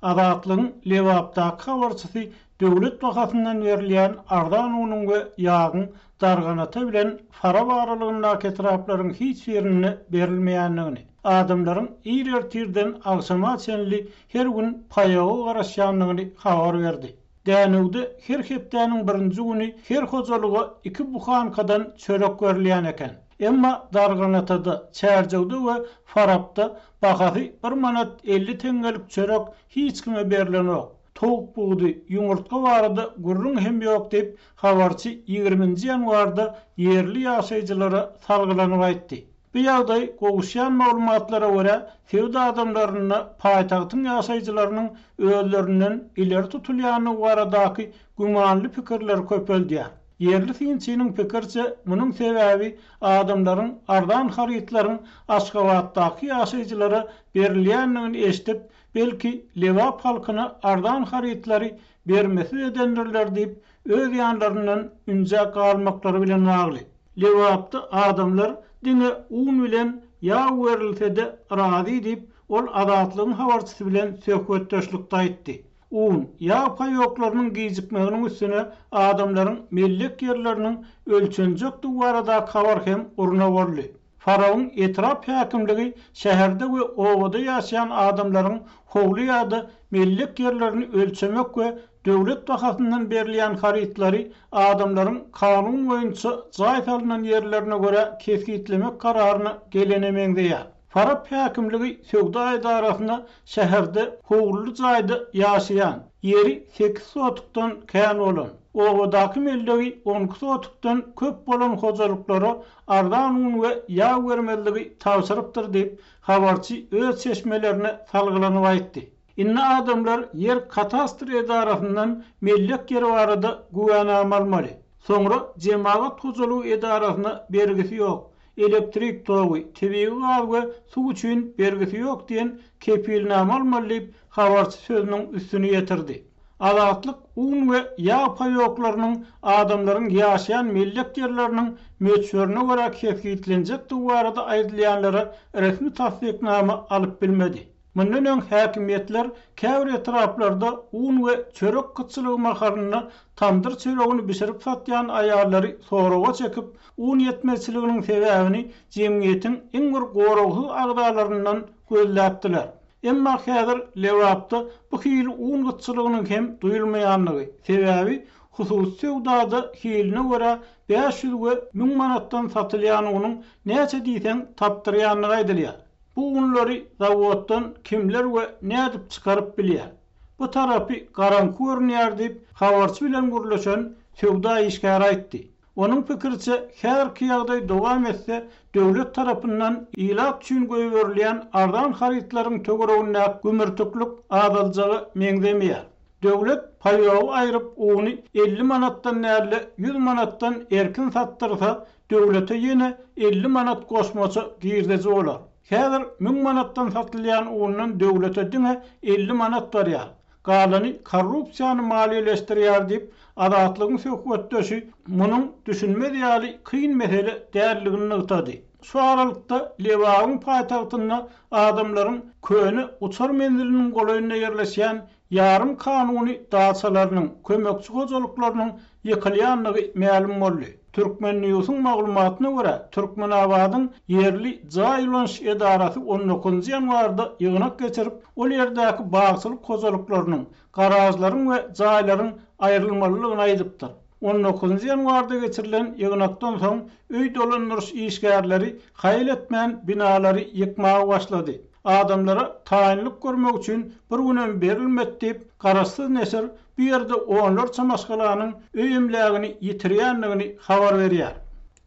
Azatlygyň Lebapdaky habarçysy döwlet bahasyndan berilýän arzan unuň we ýagyň Darganata bilen Farap aralygyndaky etraplaryň hiç birinde berilmeýändigini, adamlaryň ir ertirden agşama çenli her gün paýoga garaşýandygyny habar berdi. Dänewde her hepdäniň birinji güni her hojalyga iki buhankadan çörek berilýän eken. Emma Darganatada, Çärjewde we Farapda bahasy bir manat 50 teňňelik çörek hiç kime berlenok. Towuk budy, ýumurtga barada gürrüň hem ýok diýip, habarçy ýigriminji ýanwarda ýerli ýaşaýjylara salgylanyp aýtdy. Bu ýagdaý, gowuşýan maglumatlara görä, sebit adamlarynda paýtagtyň ýaşaýjylarynyň özlerinden ileri tutulýandygy baradaky gümanly pikirleri köpeldýär. Ýerli synçynyň pikiriçe, munuň sebäbi adamlaryň arzan harytlaryň Aşgabatdaky ýaşaýjylara berilýändigini eşidip, belki, Lebap halkyna arzan harytlary bermesiz edendirler diýip, öz ýanlaryndan ünjä galmaklary bilen bagly. Lebapda adamlar diňe un bilen ýag berilse-de razy diýip, ol Azatlygyň habarçysy bilen söhbetdeşlikde aýtdy. Un, ýag paýoklarynyň gijikmeginiň üstüne adamlaryň mellek ýerleriniň ölçenjekdigi baradaky habar hem urna boldy. Farabyň etrap häkimligi şäherde we obada ýaşaýan adamlaryň howly ýa-da mellek ýerlerini ölçemek we döwlet bahasyndan berilýän harytlary adamlaryň kanun boýunça jaý salnan ýerlerine görä kesgitlemek kararyna gelene meňzeýär. Farap häkimligi söwda edarasyna şäherde howluly jaýda ýaşaýan, ýeri sekiz sotukdan kän bolan, obadaky mellegi on iki sotukdan köp bolan hojalyklara arzan un we ýag bermezligi tabşyrypdyr diýip, habarçy öz çeşmelerine salgylanyp aýtdy. Indi adamlar ýer katastr edarasyndan mellek ýeri barada güwänama almaly. Soňra jemagat hojalygy edarasyna bergisi ýok, elektrik togy, tebigy gaz we suw üçin bergisi ýok diýen kepilnama almaly diýip, habarçy sözüniň üstüni ýetirdi. Azatlyk un we ýag paýoklarynyň adamlaryň ýaşaýan mellek ýerleriniň möçberine görä kesgitlenjekdigi barada aýdylýanlara resmi tassyknama alyp bilmedi. Mundan öň häkimiýetler käbir etraplarda un we çörek gytçylygy mahalynda tamdyr çöregini bişirip satýan aýallary soraga çekip, un ýetmezçiliginiň sebäbini jemgyýetiň iň bir goragsyz agzalaryndan gözläpdiler. Emma häzir Lebapda bu hili un gytçylygynyň hem duýulmaýandygy, sebäbi hususy söwdada hiline görä 500 we 1000 manatdan satylýan unuň näçe diýseň tapdyrýandygy aýdylýar. Bu unlary zawoddan kimler we nädip çykaryp bilýär? Bu tarapy garaňky görünýär diýip, habarçy bilen gürleşen söwda işgäri aýtdy. Onuň pikiriçe, häzirki ýagdaý dowam etse, döwlet tarapyndan ilat üçin goýberilýän arzan harytlaryň töweregindäki gümürtiklik azaljaga meňzemeýär. Döwlet paýogy aýryp uny 50 manatdan däl-de 100 manatdan erkin satdyrsa, döwlete ýene 50 manat goşmaça girdeji bolar. Häzir 1000 manatdan satylýan undan döwlete diňe 50 manat barýar. Galany korrupsiýany maliýeleşdirýär diýip, Azatlygyň söhbetdeşi munuň düşünmez ýaly kyn mesele däldigini nygtady. Şu aralykda, Lebabyň paýtagtynda adamlaryň köne uçar menziliniň golaýynda ýerleşýän ýarym kanuny daçalarynyň, kömekçi hojalyklarynyň ýykylýandygy mälim boldy. Turkmen. Newsiň maglumatyna görä, Türkmenabadyň ýerli jaý ulanyş edarasy on dokuzynjy ýanwarda ýygnak geçirip, ol ýerdäki bagçylyk hojalyklarynyň, garažlaryň we jaýlaryň aýrylmalydygyny aýdypdyr. On dokuzynjy ýanwarda geçirilen ýygnakdan soň öý dolandyryş işgärleri haýal etmän binalary ýykmaga başlady. Adamlara taýynlyk görmek üçin bir günem berilmedi diýip, garaşsyz neşir bu ýerde onlarça maşgalanyň öý emlägini ýitirýändigini habar berýär.